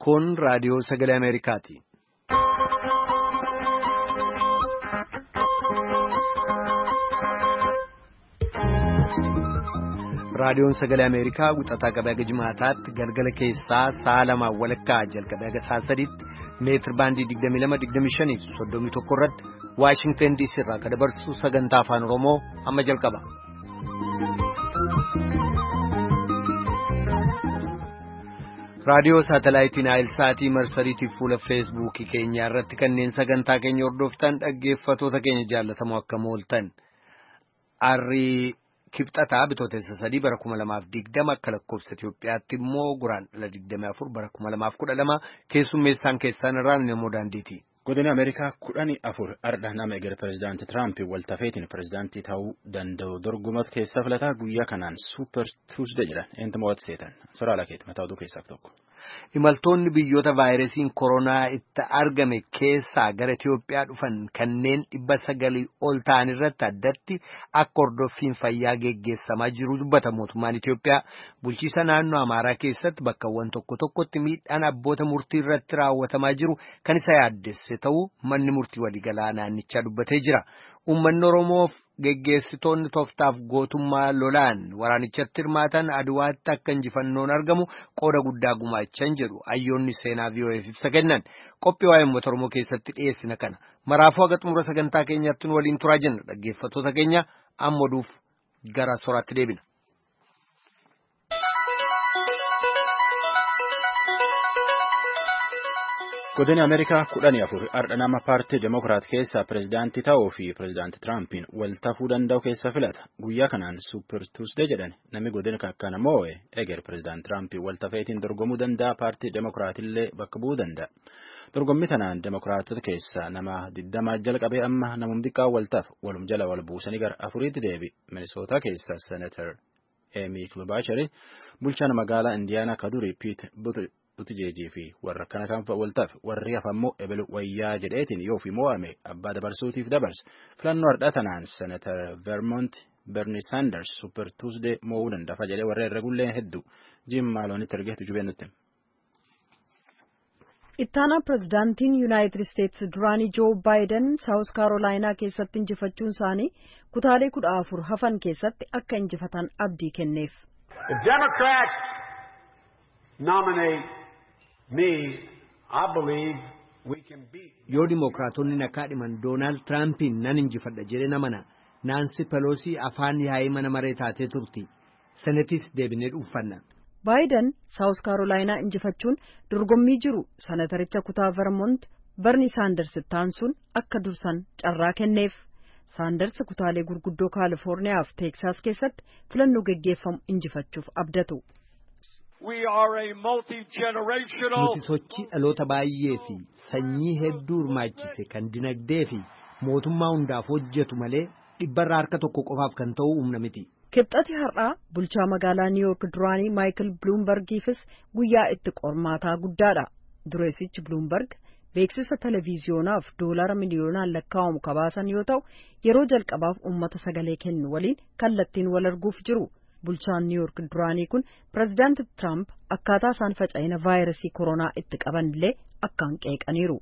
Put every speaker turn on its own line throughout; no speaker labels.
Kun raadiyoo sagalee Ameerikaati. Raadiyoon sagalee Ameerikaa wixataa qabee haga jimaataatti galgala keessaa sa'a lamaan walakkaa jalqabee haga sa'a sadiitti meetir baandii 22, 25 31 irratti Waashingtan DC irraa kan dabarsu sagantaa afaan Oromoo amma jalqaba. Raadiyoo saatalaayitiin Aayilsaatii marsariitiif fuula feesbuukii keenyaa irratti kanneen sagantaa keenya hordoftan dhaggeeffatoota keenya jaallatamoo akka mooltan. Arrii Kibxataa bitootessa 3 bara 2020 akka lakkoofsa Itiyoophiyaatti immoo guraandhala 24 bara 2012 keessummeessaan keessaan irraan namoo daandiiti.
Godina Ameerikaa 14 ardha nama eegale pirezidaantii Tiraamp waltafeetiin pirezidaantii ta'uu danda'u dorgomatu keessa filataa guyyaa kanaan suuper tuusdee jedhan eentu mo'atu seetan soraa lakeeti mataa oduu keessaa tokko.
Imaltoonni biyyoota vaayirasiin koronaa itti argame keessaa gara Itiyoophiyaa dhufan kanneen 900 ol ta'an irratti addatti akka hordoffiin fayyaa geggeessamaa jiru dubbata mootummaan Itiyoophiyaa. Bulchiisa naannoo Amaaraa keessatti bakkawwan tokko tokkotti miidhaan abboota murtii irratti raawwatamaa jiru kan isa yaaddesse ta'uu manni murtii waliigalaa naannichaa dubbatee jira. Uummanni Oromoof geggeessitoonni tooftaaf gootummaa lolaan waraanichatti hirmaatan Aduwaatti akka injifannoon argamu qooda guddaa gumaachan jedhu hayyoonni seenaa VOAf ibsa kennan qophii waa'ee uummata Oromoo keessatti dhiyeessina kana maraafuu haga xumura sagantaa keenyaatti nu waliin turaa jenna dhaggeeffattoota keenya amma oduuf gara soraatti deebina.
Godina Ameerikaa 14 ardha nama paartii Demokiraat keessaa pirezidaantii ta'uu fi pirezidaantii Tiraampiin waltafuu danda'u keessa filata. Guyyaa kanaan suuper tuusdee jedhan namni godina akkana moo'e eger pirezidaantii Tiraampiin waltafeetiin dorgomuu danda'a paartii Demokiraatillee bakka bu'uu danda'a. Dorgommii tanaan Demokiraatota keessaa nama 20 jalqabee amma namum xiqqaa waltaf walum jala wal buusanii gara afuriitti deebi. Minisootaa keessa Senatar Amy Klobuchar bulchaan magaalaa Indiyaanaa kaduri Piit Buttijeejii fi warra kana kan waltaaf warri hafammoo ebelu wayyaa jedheetiin yoo fi mo'ame abbaa dabarsuutiif dabarsa. Filannoo har'a tanaan Senatar Vermont Bernie Sanders Super Tuesday mo'uu danda'a jedhee warra herregullee hedduu Jim Maaloonitti ergeetu jubee nutti.
Ittaanaa pirezidaantiin Yuunaayitid Isteetsi duraanii Joo Baayiden Saawus Kaarolaayinaa keessatti injifachuun isaanii kutaalee 14 hafan keessatti akka injifatan abdii kenneef.
Yoo Dimookiraatonni na kaadhiman Doonaald Tiraampiin nan injifadha jedhee namana Naansi Peloosii afaan yaa'ii mana maree taatee turti. Senetis deebinee dhuunfanna.
Baayiden Saawus Kaarolaayinaa injifachuun dorgommii jiru sanataricha kutaa Vermont Bernie Saanders taansuun akka dursan carraa kenneef. Saanders kutaalee gurguddoo Kaalifoorniyaa fi Teeksaas keessatti filannoo geggeeffamu injifachuuf abdatu.
Nuti sochii dhaloota baay'ee fi sanyii hedduu hirmaachise kan dinagdee fi mootummaa hundaaf hojjetu malee dhibbarraa harka tokko qofaaf kan ta'u humna miti.
Kibxati har'aa bulchaa magaalaa Niiwuork duraanii Maayikil Buluumbargiifis guyyaa itti qormaataa guddaadha. Dureessichi Buluumbarg beeksisa televiziyonaaf doolara miliyoonaan lakkaa'amu kabaasan yoo ta'u yeroo jalqabaaf uummata sagalee kennu waliin kallattiin wal arguuf jiru. Bulchaan Niiwuork duraanii kun pirezidaanti Tiraamp akkaataa isaan faca'ina vaayirasii koronaa itti qaban illee akkaan qeeqaniiru.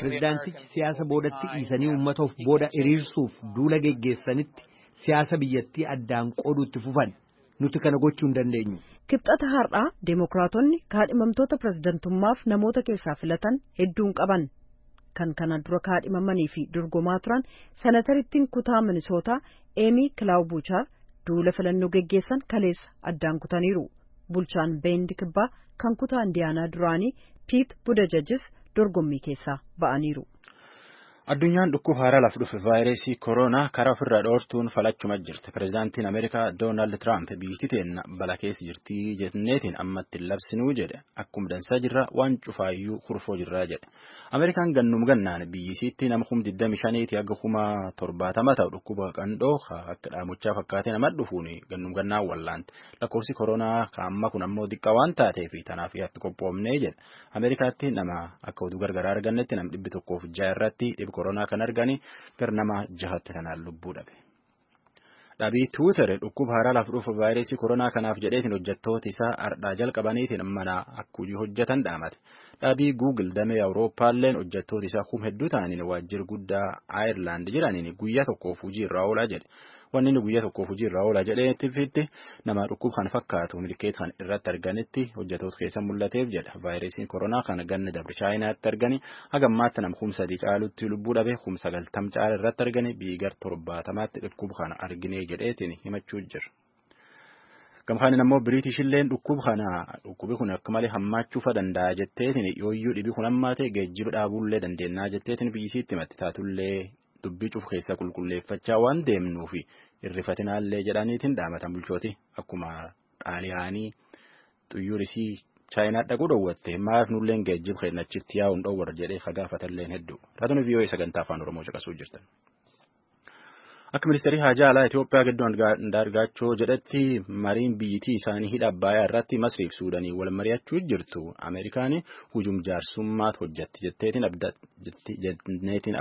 Pirezidaantichi siyaasa boodatti dhiisanii uummata of booda hiriirsuuf duula geggeessanitti siyaasa biyyattii addaan qooduutti fufan nuti kana gochuu hin dandeenyu.
Kibxata har'aa Demookiraatonni kaadhimamtoota pirezidantummaaf namoota keessaa filatan hedduun qaban. Kan kana dura kaadhimamanii fi dorgomaa turan sanatarittiin kutaa Minisootaa Eemii Kilaawbuchaar duula filannoo geggeessan kaleessa addaan kutaniiru. Bulchaan Beendi Kibbaa kan kutaa Indiyaanaa duraanii Piit Budajajis dorgommii keessaa ba'aniiru.
Addunyaan dhukkuba haaraa lafa dhufe vaayirasii koronaa karaa ofirraa dhoortuun falachuma jirti. Pirezidaantiin Ameerikaa Doonaald Tiraamp biyyi teenna bala keessa jirti jenneetiin ammatti labsinuu jedhe. Akkuma dansaa jirra waan cufaayyuu kurfoo jirraa jedhe. Ameerikaan gannum gannaan biyyisiitti nama 25,000 haga 70,000 ta'u dhukkuba qandhoo akka dhaamochaa fakkaatee nama dhufuun gannum gannaan wallaante. Lakkoofsi koronaa kaamma kun ammoo xiqqaa waan taateef tanaaf yaatti qophoofnee jedha. Ameerikaatti nama akka oduu gargaraa argannetti nama 106 irratti dhibee koronaa kan argani gara nama 6tti kanaan lubbuu dhabe. Dhabii Tiwiitar dhukkuba haaraa lafa dhufu vaayirasii koronaa kanaaf jedheetiin hojjettoota isaa ardhaa jalqabaniitiin mana akka hojii hojjetan dhaamate. Dhabii Guugil damee Awurooppaalleen hojjettoota isaa kum hedduu ta'aniin waajjira guddaa Aayerlaand jiraniin guyyaa tokkoof hojii irraa oolaa jedhe. Wanni inni guyyaa tokkoof hojii irraa oolaa jedheetti nama dhukkuba kan fakkaatu milkeet kan irratti arganitti hojjettoota keessa mul'ateef jedha. Vaayirasiin koronaa kana ganna dabre Chaayinaatti argani haga ammaatti nama 3,000 caalutti lubbuu dhabe 90,000 caala irratti argani biigar 70tti dhukkuba kana arginee jedheetiin himachuu jira. Gamkaaniin ammoo Biriitishilleen dhukkuba kana dhukkubi kun akka malee hammaachuufa danda'a jetteetiin yooyyuu dhibi kun hammaate geejjiba dhaabuullee dandeennaa jetteetiin biyyisiitti himatti taatullee dubbii cufu keessa qulqulleeffachaa waan deemnuufi irrifatinaallee jedhaniitiin dhaamatan bulchooti akkuma Xaaliyaanii xuyyorisii Chaayinaa dhaquu dhoowwatte maaf nulleen geejjiba keenya achitti yaa'uun dhoowwarra jedhee kagaafatalleen hedduu. Raadiyoo VOA sagantaa afaan Oromoo caqasuu jirtan. Akka ministeerri haajaa alaa Itoophiyaa gidduu Andaargaachoo jedhetti mariin biyyittii isaanii hidha Abbayyaa irratti Masriif Suudaanii wal mari'achuu jirtu. Ameerikaan hujum jaarsummaatu hojjetti jetteetiin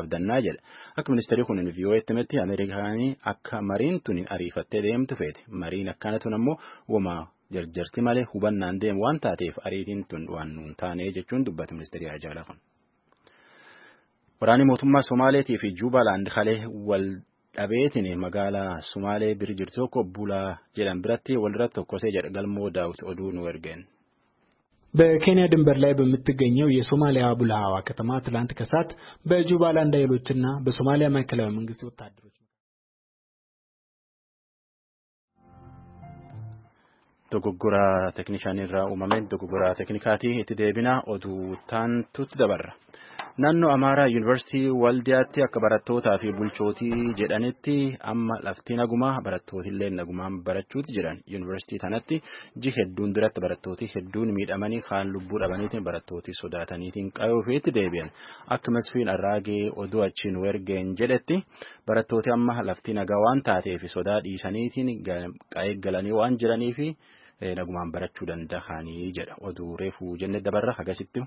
abdannaa jedha. Akka ministeerri kun VOA'tti himetti Ameerikaan akka mariin tun ariifattee deemtu feete. Mariin akkana tun ammoo woma jarjarti malee hubannaan deemu waan taateef ariitiin tun waan nuun taane jechuun dubbata ministeerri haajaa alaa kun. Waraanni mootummaa Somaaleetii fi Juubalaand kalee wal dhabeetiin magaalaa Sumaalee bira jirtu tokko Bulaa jedhan biratti walirratti tokkosee jedha galmoo Daawit oduu nu ergeen.
በኬንያ ድንበር ላይ በምትገኘው የሶማሊያ ቡልሃዋ ከተማ ትላንት ከሰዓት በጁባላንድ ኃይሎችና በሶማሊያ ማዕከላዊ መንግስት ወታደሮች
Dogoggora teeknishaanirraa uumameen dogoggora teeknikaatii itti deebina oduu taantutti dabarra. Naannoo Amaaraa Yuunivarsiitii Waldiyaatti akka barattootaa fi bulchootii jedhanitti amma lafti nagumaa barattootillee nagumaan barachuutti jiran. Yuunivarsiitii tanatti ji hedduun duratti barattootii hedduun miidhamanii kaan lubbuu dhabaniitiin barattootii sodaataniitiin qayoofiitti deebi'an. Akka Masfiin Arraagee oduu achiin wergeen jedhetti barattooti amma lafti nagaa waan taateef sodaa dhiisaniitiin qa'ee galanii waan jiraniifi nagumaan barachuu danda'anii jedha. Oduu reefuu jenne dabarra hagasitti.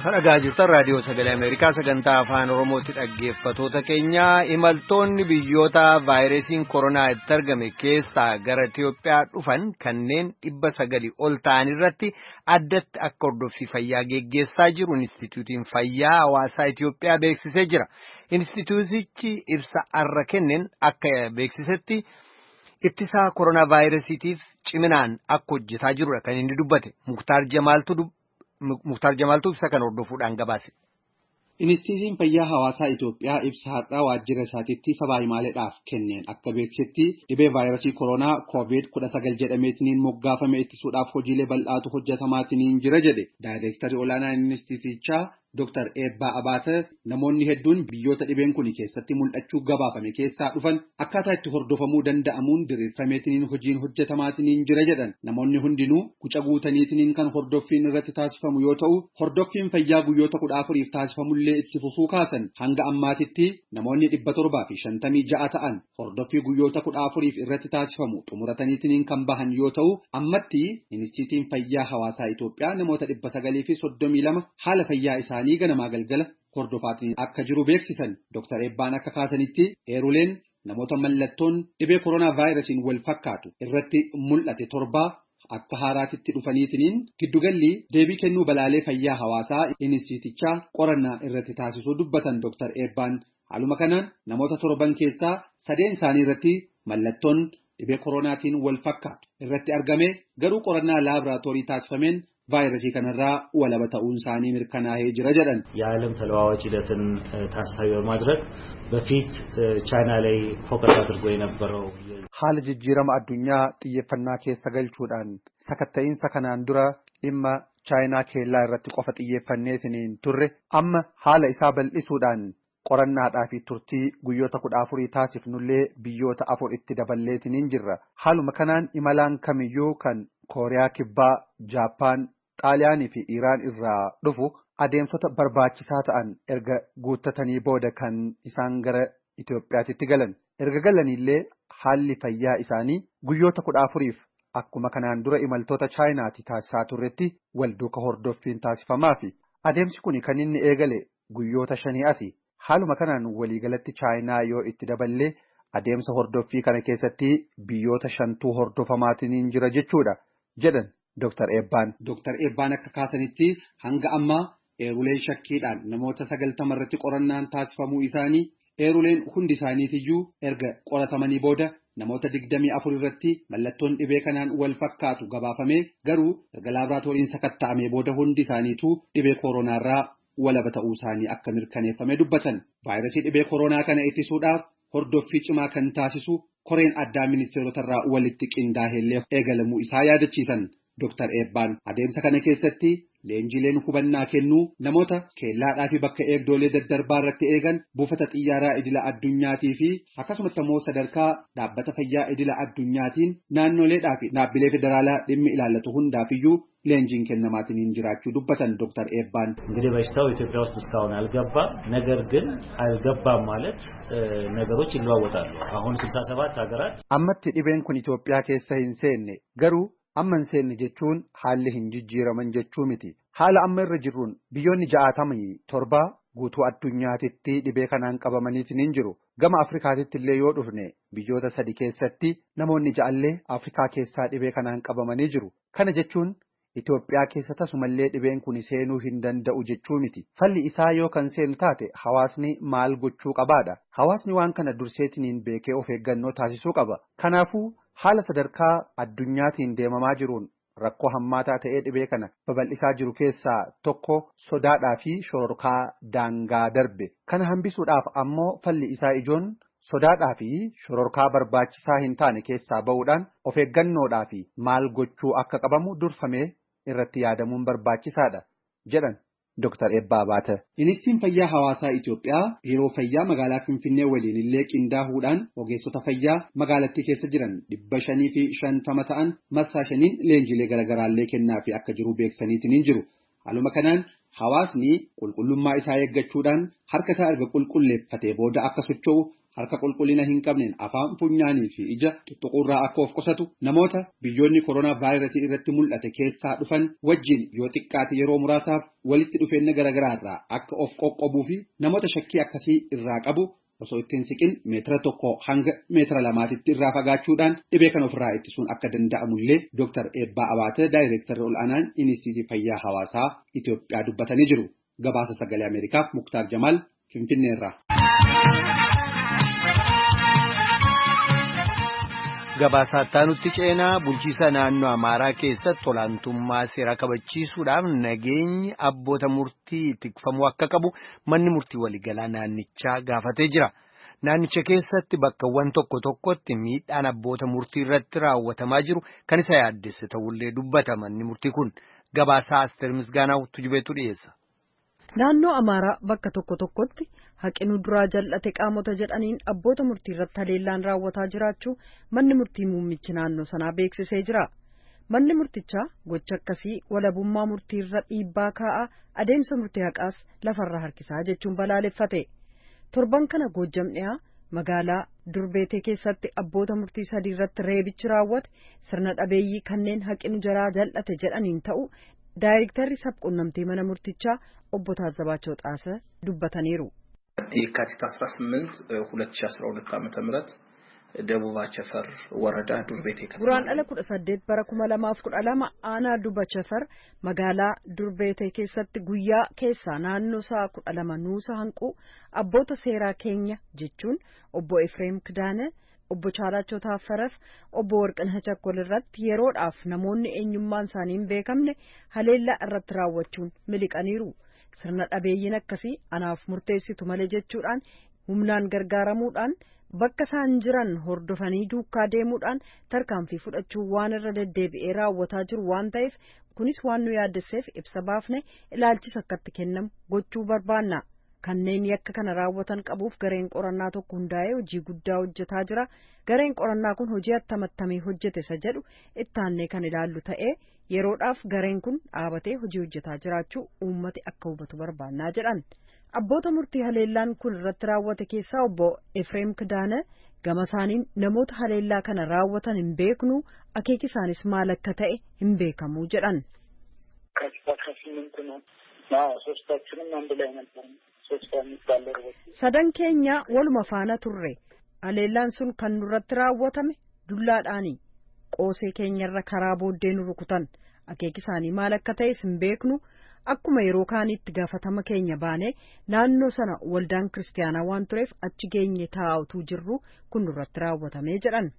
Dhaggeeffachaa jirtan raadiyoo sagalee Ameerikaa sagantaa afaan Oromootti dhaggeeffatoota keenya imaltoonni biyyoota vaayirasiin koronaa itti argame keessaa gara Itoophiyaa dhufan kanneen 900 ol ta'an irratti addatti akka hordoffii fayyaa geggeessaa jiru Inistituutiin Fayyaa Hawaasaa Itoophiyaa beeksisee jira. Inistituutichi ibsa arra kenneen akka beeksisetti ittisaa koronaa vaayirasiitiif ciminaan akka hojjetaa jirudha kan inni dubbate. Muktaar Jamaaltuu ibsa kan hordofuudhaan gabaase.
Inistiitiin Fayyaa Hawaasaa Itoophiyaa ibsa har'aa waajjira isaatiitti sabaa himaaleedhaaf kenneen akka beeksisetti dhibee vaayirasii koronaa COVID-19 jedhameetiniin moggaafame ittisuudhaaf hojiilee bal'aatu hojjetamaatiniin jira jedhe. Daayireektarri olaanaan inistiitichaa Dr. Eebbaa Abaate namoonni hedduun biyyoota dhibeen kun keessatti mul'achuu gabaafame keessaa dhufan akkaataa itti hordofamuu danda'amuun diriirfameetiniin hojiin hojjetamaatiniin jira jedhan. Namoonni hundinuu guca guutaniitiniin kan hordoffiin irratti taasifamu yoo ta'u, hordoffiin fayyaa guyyoota 14f taasifamullee itti fufuu kaasan. Hanga ammaatitti namoonni 756 ta'an hordoffii guyyoota 14f irratti taasifamu xumurataniitiniin kan bahan yoo ta'u, ammatti Inistiitiin Fayyaa Hawaasaa Itoophiyaa namoota 932 haala fayyaa isaanii ganamaa galgala hordofaatiin akka jiru beeksisan. Dr. Eebbaan akka kaasanitti eeruleen namoota mallattoon dhibee koronaa vaayirasiin wal fakkaatu irratti mul'ate 7 akka haaraatitti dhufaniitiniin giddugalli deebii kennuu balaalee fayyaa hawaasaa inistiitichaa qorannaa irratti taasisuu dubbatan Dr. Eebbaan. Haaluma kanaan namoota 7 keessaa 3 isaanii irratti mallattoon dhibee koronaatiin wal fakkaatu irratti argame garuu qorannaa laaboraatoorii taasifameen Vaayirasii kanarraa walaba ta'uun isaanii mirkanaa'ee jira jedhan.
የዓለም ተለዋዋጭ ሂደትን ታሳቢ በማድረግ በፊት ቻይና ላይ ፎከስ አድርጎ የነበረው
haala jijjiirama addunyaa xiyyeeffannaa keessa galchuudhaan sakatta'iinsa kanaan dura dhimma chaayinaa keellaa irratti qofa xiyyeeffanneetiniin turre amma haala isaa bal'isuudhaan qorannaadhaa fi turtii guyyoota 14 taasifnullee biyyoota 4 itti daballeetiniin jirra. Haaluma kanaan imalaan kamiyyuu kan Kooriyaa Kibbaa, Jaappaan, Xaaliyaanii fi Iraan irraa dhufu adeemsota barbaachisaa ta'an erga guuttatanii booda kan isaan gara Itoophiyaatti galan. Erga galanillee haalli fayyaa isaanii guyyoota 14f akkuma kanaan dura imaltoota Chaayinaatti taasisaa turretti wal duuka hordoffiin taasifamaa fi adeemsi kun kan inni eegale guyyoota 5 asi. Haaluma kanaan waliigalatti Chaayinaa yoo itti daballee adeemsa hordoffii kana keessatti biyyoota 5 hordofamaatiin jira jechuudha jedhan Dr. Eebbaan. Dr. Eebbaan akka kaasanitti hanga ammaa eeruleen shakkiidhaan namoota 90 irratti qorannaan taasifamuu isaanii eeruleen hundi isaaniitiyyuu erga qoratamanii booda namoota 24 irratti mallattoon dhibee kanaan wal fakkaatu gabaafamee garuu erga laaboraatooriin sakatta'amee booda hundi isaaniitu dhibee kooronaarraa walaba ta'uu isaanii akka mirkaneeffame dubbatan. Vaayirasii dhibee koronaa kana ittisuudhaaf hordoffii cimaa kan taasisu koreen addaa ministeerotarraa walitti qindaa'ellee eegalamuu isaa yaadachiisan. Dr. Eebbaan adeemsa kana keessatti leenjileen hubannaa kennuu namoota keellaadhaa fi bakka eegdolee daddarbaa irratti eegan buufata xiyyaaraa idila addunyaatii fi akkasumatti immoo sadarkaa dhaabbata fayyaa idila addunyaatiin naannoleedhaa fi dhaabbilee federaalaa dhimmi ilaallatu hundaafiyyuu leenjiin kennamaatiin jiraachuu dubbatan Dr. Eebbaan.
እንግዲህ በሽታው ኢትዮጵያ ውስጥ እስካሁን አልገባም። ነገር ግን አልገባም ማለት ነገሮች ይለዋወጣሉ። አሁን 67 ሀገራት
ammatti dhibeen kun Itoophiyaa keessa hin seenne garuu amma hin seenne jechuun haalli hin jijjiiraman jechuu miti. Haala amma irra jirruun biyyoonni 67 guutuu addunyaatitti dhibee kanaan qabamaniitiin hin jiru. Gama Afrikaatitti illee yoo dhufne biyyoota 3 keessatti namoonni 6 Afrikaa keessaa dhibee kanaan qabamanii jiru. Kana jechuun Itoophiyaa keessa tasumallee dhibeen kun seenuu hin danda'u jechuu miti. Falli isaa yoo kan seenu taate hawaasni maal gochuu qabaadha. Hawaasni waan kana durseetiniin beekee of eeggannoo taasisuu qaba. Kanaafuu haala sadarkaa addunyaatiin deemamaa jiruun rakkoo hammaataa ta'ee dhibee kana babal'isaa jiru keessaa tokko sodaadhaa fi shororkaa daangaa darbe. Kana hambisuudhaaf ammoo falli isaa ijoon sodaadhaa fi shororkaa barbaachisaa hin taane keessaa ba'uudhaan of eeggannoodhaa fi maal gochuu akka qabamu durfamee irratti yaadamuun barbaachisaadha jedhan Dr. Eebbaa Abaate. Ministeerri Fayyaa Hawaasaa Itoophiyaa yeroo fayyaa magaalaa Finfinnee waliin illee qindaahuudhaan ogeessota fayyaa magaalattii keessa jiran 550 ta'an marsaa 5 leenjilee garaagaraallee kennaa fi akka jiru beeksisaniitiin hin jiru. Haaluma kanaan hawaasni qulqullummaa isaa eeggachuudhaan harka isaa erga qulqulleeffatee booda akka socho'u harka qulqullina hin qabneen afaan funyaanii fi ija tuttuqurraa akka of qusatu namoota biyyoonni koronaa vaayirasii irratti mul'ate keessaa dhufan wajjin yoo xiqqaate yeroo muraasaaf walitti dhufeenya garaagaraa irraa akka of qoqqobuu fi namoota shakkii akkasii irraa qabu osoo ittiin siqin meetira 1 hanga meetira 2 irraa fagaachuudhaan dhibee kan ofirraa ittisuun akka danda'amullee Dr. Eebbaa Abaate daayireektarri ol'aanaan Inistiitiyuutii Fayyaa Hawaasaa Itoophiyaa dubbatanii jiru. Gabaasa sagalee Ameerikaaf Muktaar Jamaal Finfinneerraa.
Gabaasaa nutti ceenaa bulchiisa naannoo Amaaraa keessatti olaantummaa seeraa kabachiisuudhaaf nageenyi abboota murtii tikfamuu akka qabu manni murtii waliigalaa naannichaa gaafatee jira. Naannicha keessatti bakkawwan tokko tokkotti miidhaan abboota murtii irratti raawwatamaa jiru kan isa yaaddesse ta'ullee dubbata manni murtii kun. Gabaasaa Asteer Misgaanaaw Tujubeetu dhiyeessa.
Naannoo Amaaraa bakka tokko tokkotti haqinu duraa jal'ate qaamota jedhaniin abboota murtii irratti haleellaan raawwataa jiraachuu manni murtii muummichi naannoo sanaa beeksisee jira. Manni murtichaa gocha akkasii walabummaa murtii irra dhiibbaa kaa'aa adeemsa murtii haqaas lafarra harkisaa jechuun balaaleffate. Torban kana Goojjam dhiyaa magaalaa Durbeetee keessatti abboota murtii 3 irratti reebichi raawwate sirna dhabeeyyii kanneen haqinu jaraa jal'ate jedhaniin ta'u daayirektarri sabquunnamtii mana murtichaa obbo Taazzabaachoo Xaasa dubbataniiru.
የካቲት 18 2012 ዓ.ም ደቡብ አቸፈር ወረዳ ዱርቤቴ ከተማ
Guraandhala 18 bara 2012 aanaa Duba Chafar magaalaa Durbeetee keessatti guyyaa keessaa naannoo sa'a 12 nuusa hanquu abboota seeraa keenya jechuun obbo Efreem Kidaane, Obbo Chaalaachoo Taaffareef obbo Warqinaa Chakkol irratti yeroodhaaf namoonni eenyummaan isaanii hin beekamne haleellaa irratti raawwachuun miliqaniiru. Sirna dhabeeyyiin akkasii anaaf murteessitu malee jechuudhaan humnaan gargaaramuudhaan bakka isaan jiran hordofanii duukaa deemuudhaan tarkaanfii fudhachuu waan irra deddeebi'ee raawwataa jiru waan ta'eef kunis waan nu yaaddesseef ibsa baafne ilaalchisa akkatti kennamu gochuu barbaanna. Kanneen yakka kana raawwatan qabuuf gareen qorannaa tokko hundaa'ee hojii guddaa hojjetaa jira. Gareen qorannaa kun hojii attamattamee hojjete isa jedhu ittaannee kan ilaallu ta'ee yeroodhaaf gareen kun dhaabatee hojii hojjetaa jiraachuu uummati akka hubatu barbaannaa jedhan. Abboota murtii haleellaan kun irratti raawwate keessaa obbo Efreem Kidaane gama isaaniin namoota haleellaa kana raawwatan hin beeknu, akeeki isaanis maal akka ta'e hin beekamu jedhan. Sadan keenya waluma faana turre. Haleellaan sun kan nurratti raawwatame dullaadhaani. Qoosee keenyarra karaa booddee nu rukutan. Akeeki isaanii maal akka ta'es hin beeknu. Akkuma yeroo kaanitti gaafatama keenya baanee naannoo sana waldaan kiristaanaa waan tureef achi geenye taa'utu jirru kun nurratti raawwatamee jedhan.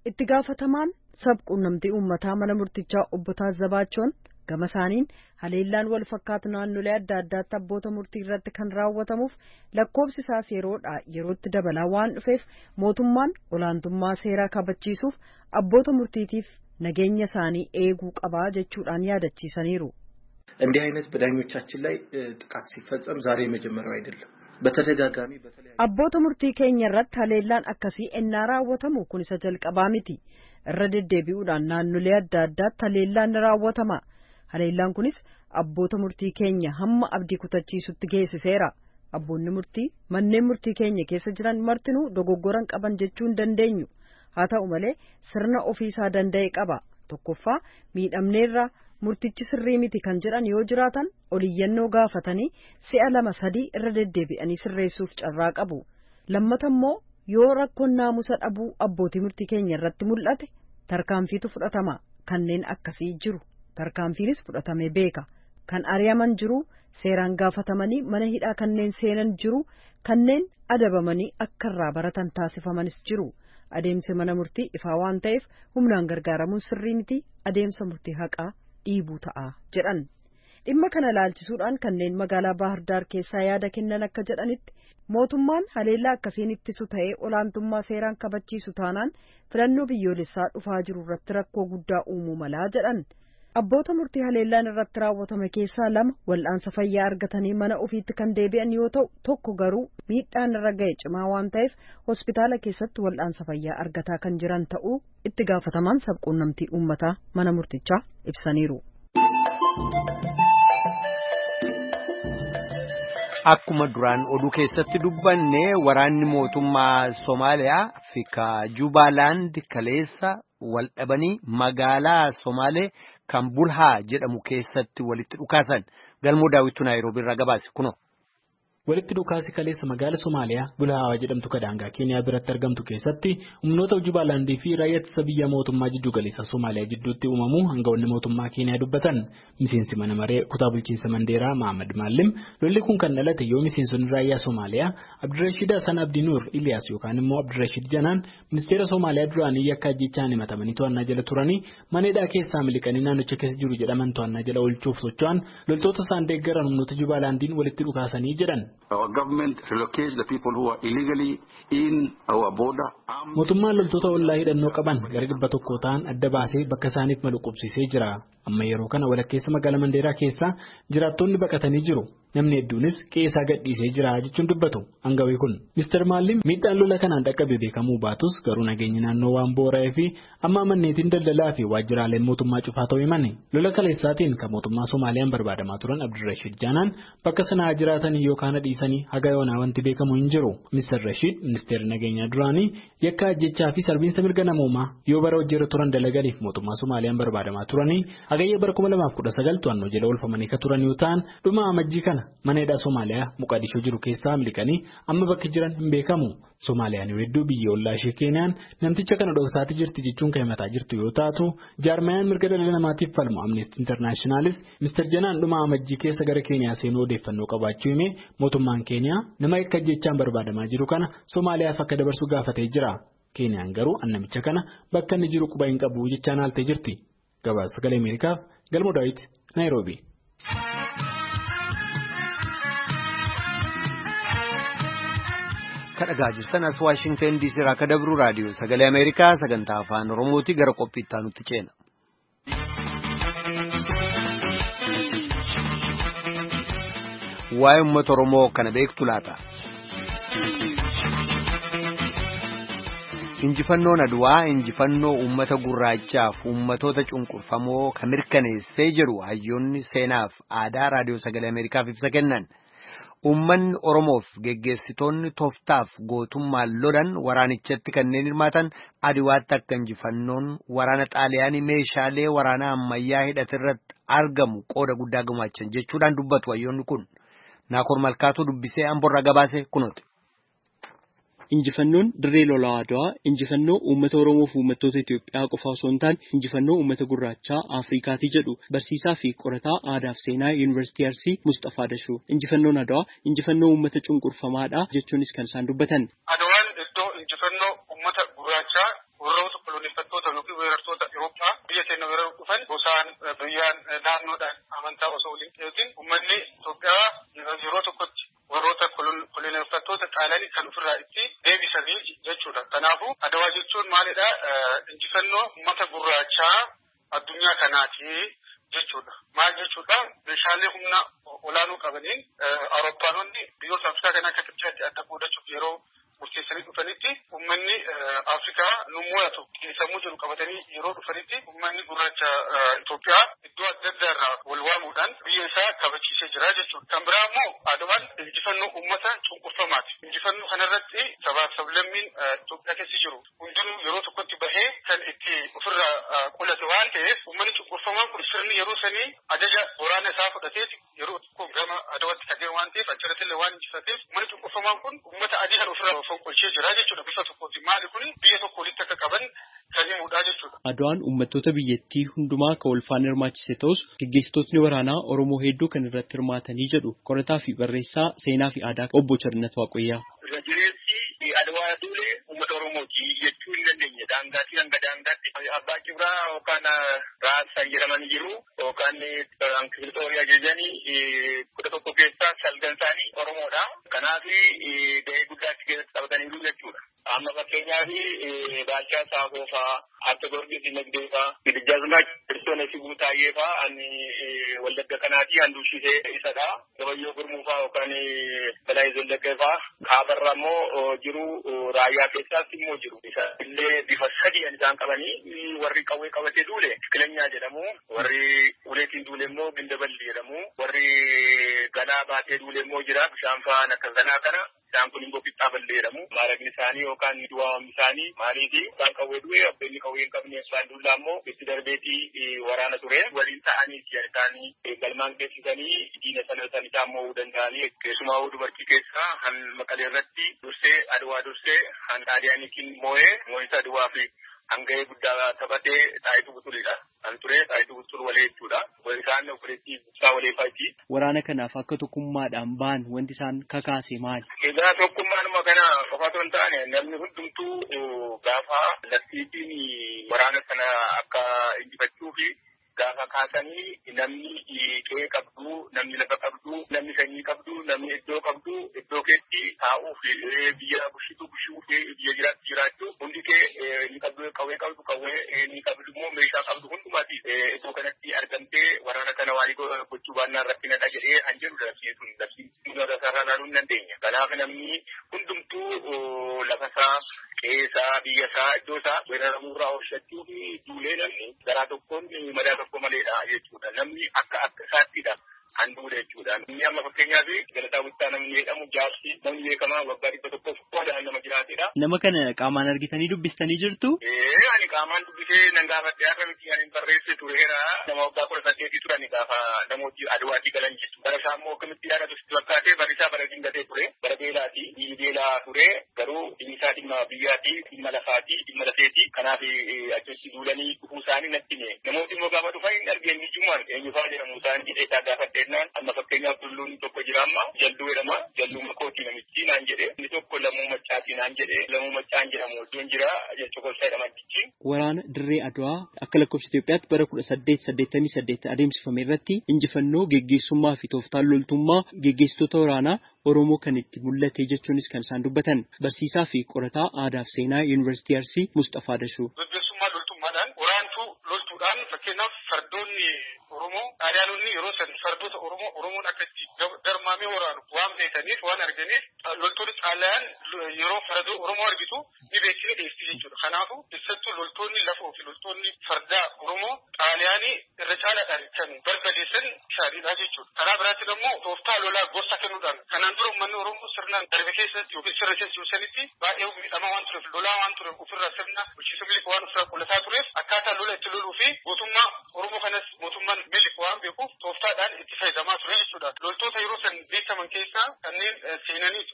Itti gaafatamaan sabquunnamtii uummataa mana murtichaa obbo Taazzabaachoon gama isaaniin haleellaan wal fakkaatu naannolee adda addaatti abboota murtii irratti kan raawwatamuuf lakkoofsi isaas yeroodhaa yerootti dabalaa waan dhufeef mootummaan olaantummaa seeraa kabachiisuuf abboota murtiitiif nageenya isaanii eeguu qabaa jechuudhaan yaadachiisaniiru.
እንዲህ አይነት በዳኞቻችን ላይ ጥቃት ሲፈጸም ዛሬ የመጀመሪያው አይደለም። በተደጋጋሚ በተለያዩ
Abboota murtii keenya irratti haleellaan akkasii ennaa raawwatamu kun isa jalqabaa miti. Irra deddeebi'uudhaan naannolee adda addaatti haleellaan ni raawwatama. Haleellaan kunis abboota murtii keenya hamma abdii kutachiisutti geessiseera. Abboonni murtii manneen murtii keenya keessa jiran martinuu dogoggoran qaban jechuu hin dandeenyu. Haa ta'u malee sirna ofiisaa danda'e qaba. Tokkoffaa miidhamneerra murtichi sirrii miti kan jedhan yoo jiraatan oliyyannoo gaafatanii si'a lama sadii irra deddeebi'anii sirreessuuf carraa qabu. Lammata immoo yoo rakkoon naamusa dhabuu abbootii murtii keenya irratti mul'ate tarkaanfiitu fudhatama. Kanneen akkasii jiru. Tarkaanfiinis fudhatamee beeka. Kan ari'aman jiru, seeraan gaafatamanii mana hidhaa kanneen seenan jiru, kanneen adabamanii akka irraa baratan taasifamanis jiru. Adeemsi mana murtii ifaa waan ta'eef humnaan gargaaramuun sirrii miti, adeemsa murtii haqaa dhiibuu ta'a jedhan. Dhimma kana ilaalchisuudhaan kanneen magaalaa Baahir Daar keessaa yaada kennan akka jedhanitti mootummaan haleellaa akkasiin ittisu ta'ee olaantummaa seeraan kabachiisu taanaan filannoo biyyoolessaa dhufaa jiru irratti rakkoo guddaa uumuu malaa jedhan. Abboota murtii haleellaan irratti raawwatame keessaa lama wal'aansa fayyaa argatanii mana ofiitti kan deebi'an yoo ta'u tokko garuu miidhaan irra ga'e cimaa waan ta'eef hospitaala keessatti wal'aansa fayyaa argataa kan jiran ta'uu itti gaafatamaan sabquunnamtii uummataa mana murtichaa ibsaniiru.
Akkuma duraan oduu keessatti dubbanne waraanni mootummaa Somaaliyaa fi Jubaalaand kaleessa wal dhabanii magaalaa Somaalee kan Bulhaa jedhamu keessatti walitti dhukaasan. Galmoo Daawwituu Naayiroobii irraa gabaase kunoo.
Walitti dhukaasi kaleessa magaala Somaaliyaa Bulhaawaa jedhamtu kadaangaa Keeniyaa biratti argamtu keessatti humnoota Jubaalaandii fi raayyaa ittisa biyya mootummaa jiddugaleessa Somaaliyaa jidduutti uumamuu hangafoonni mootummaa Keeniyaa dubbatan. Miseensi mana maree kutaa bulchiinsa Mandeeraa Mahamad Maallim lolli kun kan dhalate yoo miseensonni raayyaa Somaaliyaa Abdirashiid Hassan Abdinuur Iliyaas yookaan immoo Abdirashiid Janaan ministeera Somaaliyaa duraanii yakka ajjechaan himatamanii to'annaa jala turanii mana hidhaa keessaa miliqanii naannicha keessa jiru jedhaman to'annaa jala oolchuuf socho'an loltoota isaan deeggaran humnoota Jubaalaandiin walitti dhukaasanii jedhan.
Our government relocates the people who are illegally in our border.
Mootummaan loltoota ollaa hidhannoo qaban gara 100 ta'an adda baasee bakka isaaniif malu qubsiisee jira. Amma yeroo kana walakkeessa magaalaa Mandeeraa keessa jiraattonni baqatanii jiru. Namni hedduunis qe'ee isaa gadhiisee jira jechuun dubbatu hangawii kun. Mr. Maallim miidhaan lola kanaan dhaqqabe beekamuu baatus garuu nageenyi naannoo waan boora'ee fi amma manneetiin daldalaa fi waajjiraaleen mootummaa cufaa ta'uu himani. Lola kaleessaatiin kan mootummaa Somaaliyaan barbaadamaa turan Abdirashiid Jaanaan bakka sanaa jiraatanii yookaan dhiisanii haga yoonaa wanti beekamu hin jiru. Mr. Rashiid ministeerri nageenyaa duraanii yakka ajjechaa fi sarbiinsa mirga namoomaa yoo bara hojiirra turan dalaganiif mootummaa Somaaliyaan barbaadamaa turanii hagayya bara 2019 to'annoo jala oolfamanii kan turan yoo ta'an dhuma amajjii kana mana hidhaa Somaaliyaa Muqaadishoo jiru keessaa miliqanii amma bakki jiran hin beekamu. Somaaliyaan hedduu biyya ollaa ishee Keeniyaan namticha kana dhoksaatti jirti jechuun kan himataa jirtu yoo taatu jaarmayaan mirga dhala namaatiif falmu Amnesty Internationalis Mr. Janaan dhuma amajjii keessa gara Keeniyaa seenuu odeeffannoo qabaachuu hime mootummaan Keeniyaa nama yakka ajjechaan barbaadamaa jiru kana Somaaliyaaf akka dabarsu gaafatee jira. Keeniyaan garuu namicha kana bakka inni jiru quba hin qabu jechaan haaltee jirti. Gabaasa Sagalee Ameerikaaf Galmo Daawit, Naayiroobi.
Dhaggeeffachaa jirtan as Waashingtan DC irraa akka dabru raadiyoo sagalee Ameerikaa sagantaa afaan Oromooti gara qophiitti aanutti ceena. Waa'ee uummata Oromoo kana beektu laata? Injifannoon Adwaa injifannoo uummata gurraachaaf uummatoota cunqurfamoo kan mirkaneessee jiru hayyoonni seenaaf aadaa raadiyoo sagalee Ameerikaaf ibsa kennan. Uummanni Oromoof geggeessitoonni tooftaaf gootummaan lolan waraanichatti kanneen hirmaatan Adiwaatti akka injifannoon waraana Xaaliyaanii meeshaalee waraanaa ammayyaa hidhate irratti argamu qooda guddaa gumaachan jechuudhaan dubbatu hayyoonni kun. Naakoor Malkaatuu dubbisee Amborraa gabaase kunuuti.
Injifannoon dirree lolaa Adwaa injifannoo uummata Oromoo fi uummattoota Itoophiyaa qofa osoo hin taane injifannoo uummata gurraachaa Afrikaati jedhu barsiisaa fi qorataa aadaa fi seenaa Yuunivarsiitii Arsii Mustafaa Dashuu. Injifannoon Adwaa injifannoo uummata cunqurfamaadha jechuunis kan isaan dubbatan.
Adwaan iddoo injifannoo uummata gurraachaa warroota koloneeffattoota yookiin weerartoota Awurooppaa biyya keenya weeraruu dhufan gosaan, biyyaan, naannoodhaan amantaa osoo waliin dheekin uummanni Itoophiyaa yeroo tokkotti warroota koloneeffattoota Xaaliyaanii kan ofirraa itti deebisanii jechuudha. Kanaafuu Adwaa jechuun maalidha? Injifannoo uummata gurraachaa addunyaa kanaati jechuudha. Maal jechuudha? Meeshaalee humna olaanoo qabaniin Awurooppaanonni biyyoota Afrikaa kana akka Itoophiyaatti adda qoodachuuf yeroo murteessanii dhufanitti uummanni Afrikaa nu mo'atu sammuu jiru qabatanii yeroo dhufanitti uummanni gurraacha Itoophiyaa iddoo adda addaa irraa wal waamuudhaan biyya isaa kabachiisee jira jechuudha. Kan biraa immoo Adwaan injifannoo uummata cunqurfamaati. Injifannoo kanarratti sabaaf sablammiin Itoophiyaa keessa jiru hundinuu yeroo tokkotti bahee kan itti ofirraa qolate waan ta'eef uummanni cunqurfamaan kun sirni yeroo sanii ajaja waraana isaa fudhatee yeroo tokko gama Adwaatti kan deemu waan ta'eef achirratti illee waan injifateef uummanni cunqurfamaan kun uummata adii kan ofirraa fonqolchee jira jechuudha. Bifa tokkooti. Maali kun biyya tokko walitti akka qaban kan himudha jechuudha.
Adwaan uummattoota biyyattii hundumaa kan walfaana hirmaachise ta'us gaggeessitootni waraanaa Oromoo hedduu kan irratti hirmaatanii jedhu qorataa fi barreessaa seenaa fi aadaa obbo Charnat Waaqoyyaa.
Jireessi Adwaa duulee uummata Oromooti jechuu hin dandeenye. Daangaatii hanga daangaatti abbaa cibraa yookaan raasaan jedhaman jiru yookaan kifilxoorii ajajanii 11 keessaa 9 isaanii Oromoodha. Kanaaf gahee guddaa achi keessatti taphataniiru jechuudha. Amma fakkeenyaaf Baalchaa Saafoo fa'aa, Atta Goorgis Dinagdee fa'aa, Gidijjaazmaach Kiristoones Guutaayyee fa'aa ani Wallagga kanaati handuushishee isadha. Gabayyoo Gurmuu fa'aa yookaan Balaayii Zallaqee fa'aa. Kaabarra immoo jiru raayyaa keessaas immoo jiru. Isa illee bifa sadi kan isaan qabanii warri qawwee qabatee duule Kilanyaa jedhamu, warri uleetiin duule immoo Gindaballi jedhamu, warri galaa baatee duule immoo jira bishaan fa'aan akka ganaa kana. Isaan kun immoo qixxaa ballee jedhamu. Maaraqni isaanii yookaan du'aawwan isaanii maaliifi isaan qawwee du'e abbeenni qawwee hin qabne abbaan dullaa immoo itti darbeetii waraana ture. Waliin ta'anii isaanii galmaan geessisanii diina sana san isaan mo'uu danda'anii keessumaa dubartii keessaa han Maqalee irratti dursee Adwaa dursee han Xaaliyaaniitiin moo'ee moo'insa Adwaa fi hanga'ee guddaa taphatee Xaayituu Buxuliidha. Kan ture Xaayituu Buxul walee jechuudha. Isaan obboleettii Ibsaa walee fa'aati.
Waraana kanaaf akka tokkummaadhaan ba'an wanti isaan kakaase maali?
Egaa tokkummaanuma kana qofa osoo hin taane namni hundumtuu gaafa labsiitiin waraana sana akka injifachuu fi gaafa kaasanii namni qe'ee qabdu, namni lafa qabdu, namni sanyii qabdu, namni iddoo qabdu, iddoo keetti taa'uuf biyya bushitu bushuuf biyya jiraattu jiraachuu hundi kee inni qabdu qawwee qabdu qawwee inni qabdu immoo meeshaa qabdu hundumaati iddoo kanatti argamtee waraana kana waan gochuu baannaan rakkinadha jedhee han jedhu labsiin sun labsiin isaarraa ilaaluu hin dandeenya. Kanaaf namni hundumtuu lafasaa, qe'eesaa, biyyasaa, iddoosaa weeraramuurraa oolchachuu fi duulee namni garaa tokkoon madaa tokko maleedha jechuudha. Namni akka akka isaattidha kan duule jechuudha. Namni amma fakkeenyaaf Galataa Buttaa namni jedhamu jaarsi namni beekamaa waggaa 100 qoodaan nama jiraatedha.
Nama kana qaamaan argitanii dubbistanii jirtu?
Ani qaamaan dubbisee nan gaafadhe har'a miti ani barreesse tureera. Nama waggaa 18 turani gaafa namooti Adwaatii galan jechuudha. Bara isaa immoo akkamitti yaadatu sitti fakkaate barri isaa bara dingatee ture. Bara beelaati. Biyyi beelaa ture garuu dhimmi isaa dhimma biyyaati, dhimma lafaati, dhimma lafeeti. Kanaaf achitti duulanii dhufuu isaanii natti hime. Namooti immoo gaafa dhufan hin argine ijjumaan eenyufaa jedhamu isaan jedhee isaa gaafadhe. jedhennaan amma fakkeenyaaf tulluun tokko jira amma Jalduu jedhama. Jalduu Makootii namichi naan jedhe. Inni tokko Lammuu Maccaatii naan jedhe. Lammuu Maccaan jedhamu iddoon jira Chokolsaa jedhama addichi.
Waraana dirree Adwaa akka lakkoofsa Itoophiyaatti bara 1888 adeemsifame irratti injifannoo geggeessummaa fi tooftaan loltummaa geggeessitoota waraanaa Oromoo kan itti mul'ate jechuunis kan isaan dubbatan barsiisaa fi qorataa aadaa fi seenaa Yuunivarsiitii Arsii Mustafaa Dashuu.
Geggeessummaa loltummaadhaan waraantuu loltuudhaan fakkeenyaaf fardoonni Oromoo Xaaliyaanonni yeroo san fardoota Oromoo Oromoon akka itti garmaamee waraanu waan beekaniif waan arganiif loltoonni Xaaliyaan yeroo fardoo Oromoo argitu ni beeksine dheessi jechuudha. Kanaafuu keessattuu loltoonni lafoo fi loltoonni fardaa Oromoo Xaaliyaanii irra caalaadhaan kan barbadeessan isaaniidha jechuudha. Karaa biraatti immoo tooftaa lolaa gorsa kennuudhaan kanaan dura uummanni Oromoo sirnaan darbe keessatti yookiin sirna keessa jiru sanitti baay'ee miidhamaa waan tureef lolaa waan tureef ofirraa sirna bulchiinsa Minilik waan ofirraa qullataa tureef akkaataa lola itti loluu fi gootummaa Oromoo kanas mootummaan Minilik waan beekuuf tooftaadhaan itti fayyadamaa ture jechuudha. Loltoota yeroo san beekaman keessaa kanneen seenanii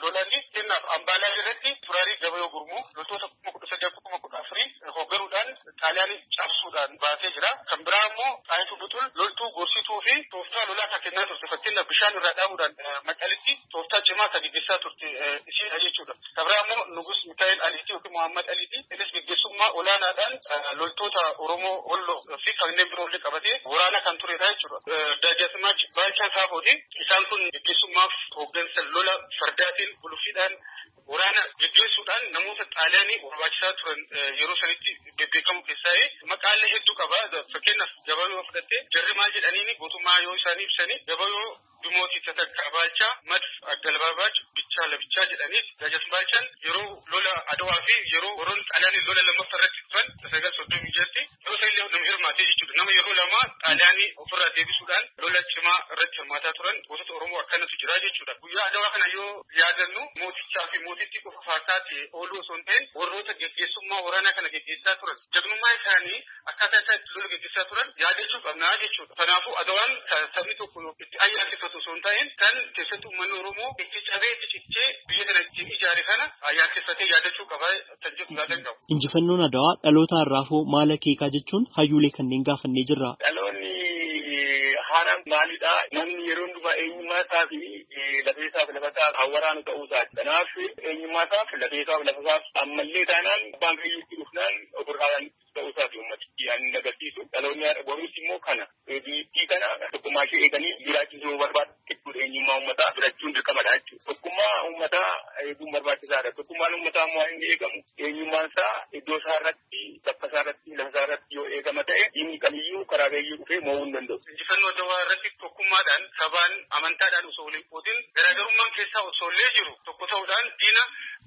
lolanii kennaaf Ambaalaa irratti Turaarii Gabayoo Gurmuu loltoota 13,000 14,000 hoogganuudhaan Xaaliyaanii cabsuudhaan baasee jira. Kan biraa immoo Xaayituu Butul loltuu gorsituu fi tooftaa lolaa kan kennaa turte fakkeenyaaf bishaan irraa dhaabuudhaan Maqalitti tooftaa cimaa kan gaggeessaa turte isiidha jechuudha. Kan biraa immoo Nugus Mikaa'el Aliitii yookiin Muhammad Aliitii innis gaggeessummaa olaanaadhaan loltoota Oromoo Walloo fi kanneen biroo illee qabatee waraana kan turedha jechuudha. Dajjazmaach Baalchaa Saafooti isaan kun gaggeessummaaf hooggansa lola fardaatiin guluffiidhaan waraana gaggeessuudhaan namoota Xaaliyaanii barbaachisaa turan yeroo sanitti bebbeekamu keessaa maqaalee hedduu qaba. Fakkeenyaaf Gabayoo fudhattee jarri maal jedhaniini gootummaa yoo isaanii ibsanii Gabayoo Dumootii Tatakkaa Baalchaa Madf Aggalbaabaach Bichaa Labichaa jedhaniif Dajjazmaach Baalchaan yeroo lola Adawaa fi yeroo warroonni Xaaliyaanii lola lammaffaa irratti dhufan 1936 yeroo sanillee nama hirmaatee jechuudha. Nama yeroo lama Xaaliyaanii ofirraa deebisuudhaan lola cimaa irratti hirmaataa turan gootota Oromoo akkanatu jira jechuudha. Guyyaa Adawaa kana yoo yaadannu mootichaa fi mootitti qofa faarsaatti ooluu osoo hin ta'in warroota geggeessummaa waraanaa kana geggeessaa turan jagnummaa isaanii akkaataa isaan itti lola geggeessaa turan yaadachuu qabnaa jechuudha. Kanaafuu Adawaan sabni tokko itti ayyaaneffatu osoo hin ta'in kan keessattuu uummanni Oromoo itti cabee itti cichee biyya kana ittiin ijaare kana ayyaaneffatee yaadachuu qaba kan jedhu yaadan qabu.
Injifannoon Adawaa dhaloota har'aafoo maal akeekaa jechuun hayyuulee kanneen gaafannee jirra.
Dhaloonni haaraan maalidha? Namni yeroo hundumaa eenyummaa isaa fi lafee isaa fi lafa isaa waraanu ta'uu isaati. Kanaaf eenyummaa isaa fi lafee isaa fi lafa isaaf ammallee taanaan abbaan fayyuutti dhufnaan ofirraa ta'uu isaati uummatichi ani agarsiisu. Dhaloonni boruus immoo kana biyyattii kana tokkummaa ishee eeganii jiraachisuu barbaadu jechuudha. Eenyummaa uummataa fudhachuun dirqamadha jechuudha. Tokkummaa uummataa eeguun barbaachisaadha. Tokkummaan uummataa immoo inni eegamu eenyummaan isaa iddoo isaa irratti, bakka isaa irratti, lafa isaa irratti yoo eegama ta'e diinni kamiyyuu karaa kamiyyuu dhufee mo'uu hin danda'u.
Injifannoo Adawaa irratti tokkummaadhaan sabaan amantaadhaan osoo waliin qoodin garaagarummaan keessaa osoo illee jiru tokko ta'uudhaan diina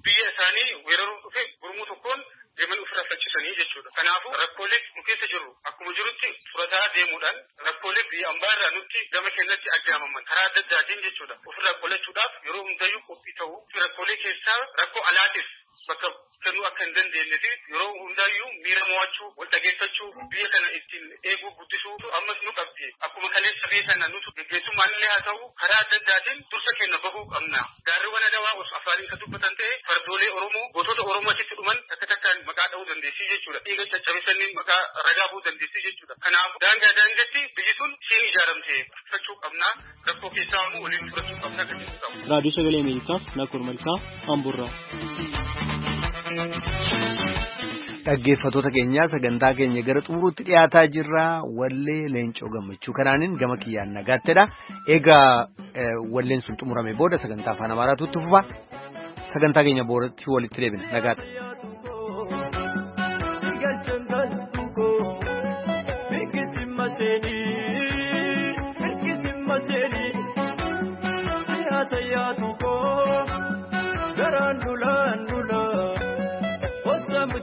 biyya isaanii weeraruuf dhufe gurmuu tokkoon deeman ofirraa faccisanii jechuudha. Kanaafuu rakkoolee nu keessa jirru akkuma jirutti furataa deemuudhaan rakkoolee biyya ambaa irraa nutti gama keenyatti aggaamaman karaa adda addaatiin jechuudha. Ofirraa qolachuudhaaf yeroo hundayyuu qophii ta'uu fi rakkoolee keessaa rakkoo alaatiif bakka kennuu akka hin dandeenye fi yeroo hundayyuu miira mo'achuu, wal dhageeffachuu, biyya kana ittiin eeguu guddisuu ammas nu qabdi. Akkuma kaleessa biyya sana nutu geggeessummaan illee haa ta'u karaa adda addaatiin dursa keenya bahuu qabna. Gaarreewwan Adawaa osoo afaaniin kan dubbatan ta'e fardoolee Oromoo gootota Oromoo achitti dhuman takka takkaan maqaa dha'uu dandeessii jechuudha. Dhiiga caccabsanii maqaa ragaa bu'uu dandeessii jechuudha. Kanaafuu daangaa daangatti biyyi sun siin ijaaramte fachuu qabna. Rakkoo keessaa immoo waliin furachuu qabna kan jedhu qabu.
Raadiyoo Sagalee Ameerikaaf Nakoor Malkaa Amboorraa.
Dhaggeeffattoota keenyaa sagantaa keenya gara xumuruutti dhiyaataa jirra. Wallee Leencoo Gammachuu kanaanin gama kiyyaan nagaattedha. Egaa walleen sun xumurame booda sagantaa afaan Amaaraatu itti fufa. Sagantaa keenya boodatti walitti deebina. Nagaatti.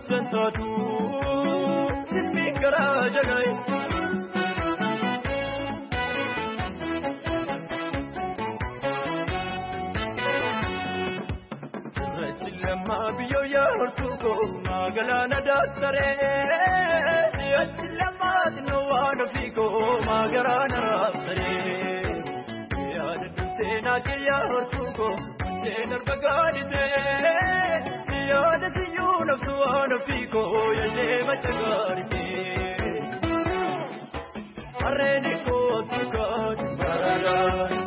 Santatu simmi gara jalai Rachilama biyo yartuko magalana daktare Rachilama dinwa fiko magarana raftare Yaadu sena ke yartuko senar bagadite yaadati nafsu waan ofii koo yashee macha gaariite. Harreen kootu kaati. Dada.